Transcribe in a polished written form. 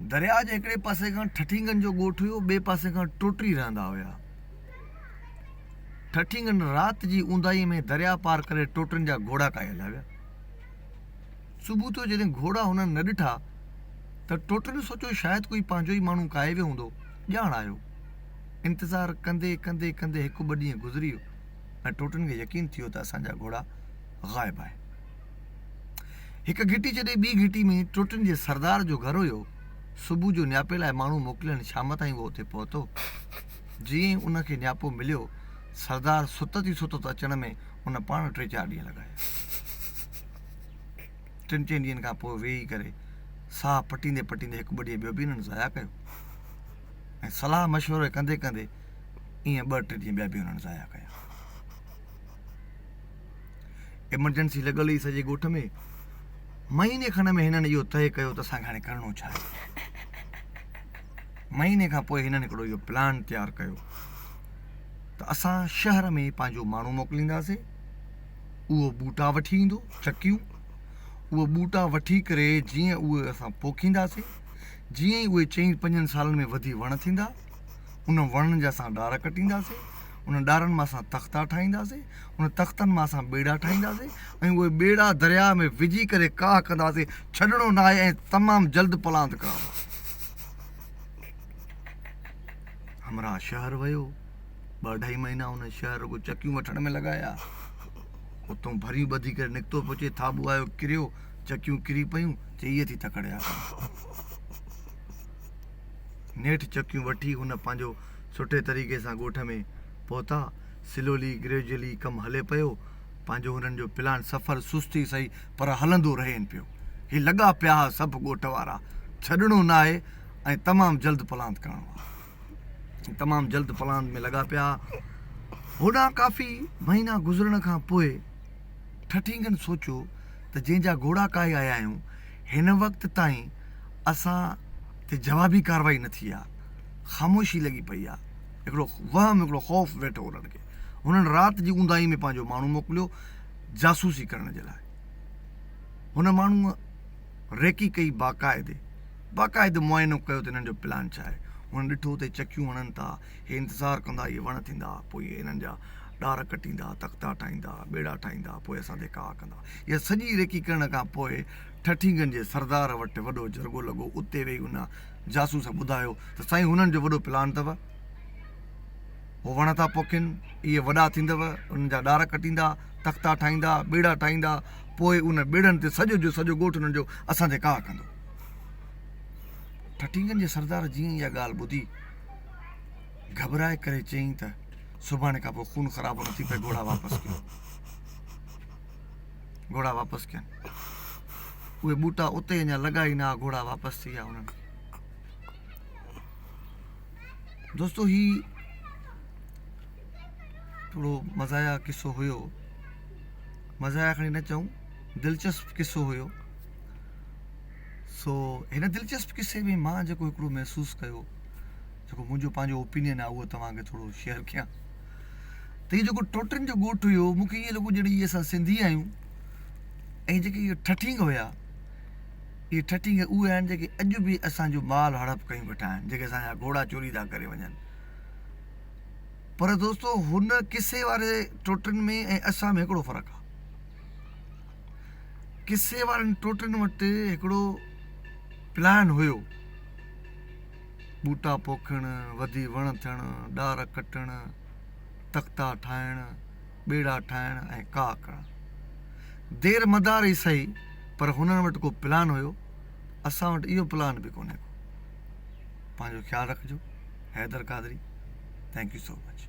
درياء جي هڪڙي پاسي کان ٺٺينگن جو ڳوٺ هيو، ٻئي پاسي کان ٽوٽري رهندا هيا. ٺٺينگن رات جي اونداهيء ۾ درياء پار ڪري ٽوٽرين جا گهوڙا ڪاهي هليا ويا. صبح ٿيو جڏهن گهوڙا هنن نه ڏٺا ته ٽوٽرين سوچيو شايد ڪوئي پنهنجو ئي ماڻهو ڪاهي ويو هوندو، ڄاڻ آيو. انتظار ڪندي ڪندي ڪندي هڪ ٻه ڏينهن گذري ويو ۽ ٽوٽرين کي يقين ٿي ويو ته اسان جا گهوڙا غائب آهن. هڪ گهٽي ڇڏي ٻي گهٽي ۾ ٽوٽن جي سردار جو گهر هيو. صبح جو نياپي لاء ماڻهو موڪلين شام تائين اهو اتي پهتو. جيئن ئي ان کي نياپو مليو، سردار ستت ئي ستت اچڻ ۾ ان پاڻ ٽي چار ڏينهن لڳايا. ٽن چئن ڏينهن کان پوء ويهي ڪري ساهه پٽيندي پٽيندي هڪ ٻه ڏينهن ٻيو به انهن ضايع ڪيو ۽ صلاح مشورو ڪندي ڪندي ائين ٻه ٽي ڏينهن ٻيا به انهن ضايع ڪيا. ايمرجنسي لڳل هئي سڄي ڳوٺ ۾ مهيني کن ۾ هنن اهو طئي ڪيو ته اسان کي هاڻي ڪرڻو ڇا آهي مهيني کان پوء هنن هڪڙو اهو پلان تيار ڪيو ته اسان شهر ۾ پنهنجو ماڻهو موڪلينداسي اهو ٻوٽا وٺي ايندو چڪيون اهو ٻوٽا وٺي ڪري جيئن اهي اسان پوکينداسي جيئن ئي اهي چئن پنجن سالن ۾ وڌي وڻ ٿيندا ان وڻن جا اسان ڏار ڪٽينداسي انهن ڏارن مان اسان تختا ٺاهينداسين، انهن تختن مان اسان ٻيڙا ٺاهينداسين ۽ اهي ٻيڙا درياء ۾ وجهي ڪري ڪاهه ڪنداسين، ڇڏڻو ناهي ۽ تمام جلد پلاند ڪرڻو آهي. همراهه شهر ويو، ٻه اڍائي مهينا ان شهر رڳو چڪيون وٺڻ ۾ لڳايا. اتون ڀريون ٻڌي ڪري نڪتو پيو چي ٿاٻو آيو ڪريو، چڪيون ڪري پيون، چي اهي ٿي تڪڙ يا. نيٺ چڪيون وٺي هن پنهنجو سٺي طريقي سان ڳوٺ ۾ پهتا. سلولي گريجولي ڪم هلي پيو. پنهنجو هنن جو پلان سفر سست ئي سهي پر هلندو رهين پيو. هي لڳا پيا ها سڀ ڳوٺ وارا ڇڏڻو ناهي ۽ تمام جلد پلاند ڪرڻو آهي. تمام جلد پلاند ۾ لڳا پيا ها. هوڏانهن ڪافي مهينا گذرڻ کان پوء ٺٺينگن سوچيو ته جنهن جا گهوڙا ڪاهي آيا آهيون هن وقت تائين اسان تي جوابي ڪارروائي نه ٿي آهي. خاموشي لڳي پئي آ. هڪڙو وهم هڪڙو خوف ويٺو انهن کي. هنن رات جي اونداهي ۾ پنهنجو ماڻهو موڪليو جاسوسي ڪرڻ جي لاء. هن ماڻهوء ريڪي ڪئي باقاعدي باقاعدي معائنو ڪيو ته هنن جو پلان ڇا آهي. هنن ڏٺو ته چڪيون هڻن ٿا، هي انتظار ڪندا اهي وڻ ٿيندا، پوء اهي هنن جا ڏار ڪٽيندا، تختا ٺاهيندا، ٻيڙا ٺاهيندا، پوء اسان تي ڪاهه ڪندا. اها سڄي ريڪي ڪرڻ کان پوء ٺٺينگن جي سردار وٽ وڏو جرڳو لڳو، اتي ويهي ان جاسوس ٻڌايو ته سائين هنن جو وڏو پلان اٿو، هو وڻ ٿا پوکين، اهي وڏا ٿيندو، انهن جا ڏار ڪٽيندا، تختا ٺاهيندا، ٻيڙا ٺاهيندا، پوء ان ٻيڙن تي سڄو جو سڄو ڳوٺ انهن جو اسان تي ڪاهه ڪندو. ٺٺينگن جي سردار جيئن اها ڳالهه ٻڌي، گهٻرائي ڪري چيائين ته سڀاڻي کان پوء خون خرابو نه ٿي پئي، گهوڙا واپس ڪيو. گهوڙا واپس ڪين. اهي ٻوٽا اتي اڃا لڳا ئي نه ها گهوڙا واپس ٿي ويا انهن کي. دوستو هي ٿورو مزايا قصو هيو مزايا کڻي نه چئون دلچسپ قصو هيو سو هن دلچسپ قصي ۾ مان جيڪو هڪڙو محسوس ڪيو جيڪو منهنجو پنهنجو اوپينين آهي اهو توهان کي ٿورو شيئر ڪيان ته هي جيڪو ٽوٽن جو ڳوٺ هيو مون کي ائين لڳو ڄڻ اهي اسان سنڌي آهيون ۽ جيڪي اهي ٺٺينگ هيا اهي ٺٺينگ اهي آهن جيڪي اڄ به اسان جو مال هڙپ ڪيون ويٺا آهن جيڪي اسان جا گهوڙا چوري ٿا ڪري وڃن پر دوستو هن قصي واري ٽوٽن ۾ ۽ اسان ۾ هڪڙو فرق آهي قصي وارن ٽوٽن وٽ هڪڙو پلان هيو ٻوٽا پوکڻ، وڌي وڻ ٿيڻ، ڏار ڪٽڻ، تختا ٺاهڻ، ٻيڙا ٺاهڻ ۽ ڪاهه ڪرڻ. دير مدار ئي سهي پر هنن وٽ ڪو پلان هيو، اسان وٽ اهو پلان به ڪونهي ڪو. پنهنجو خيال رکجو. Haider Qadri thank you so much.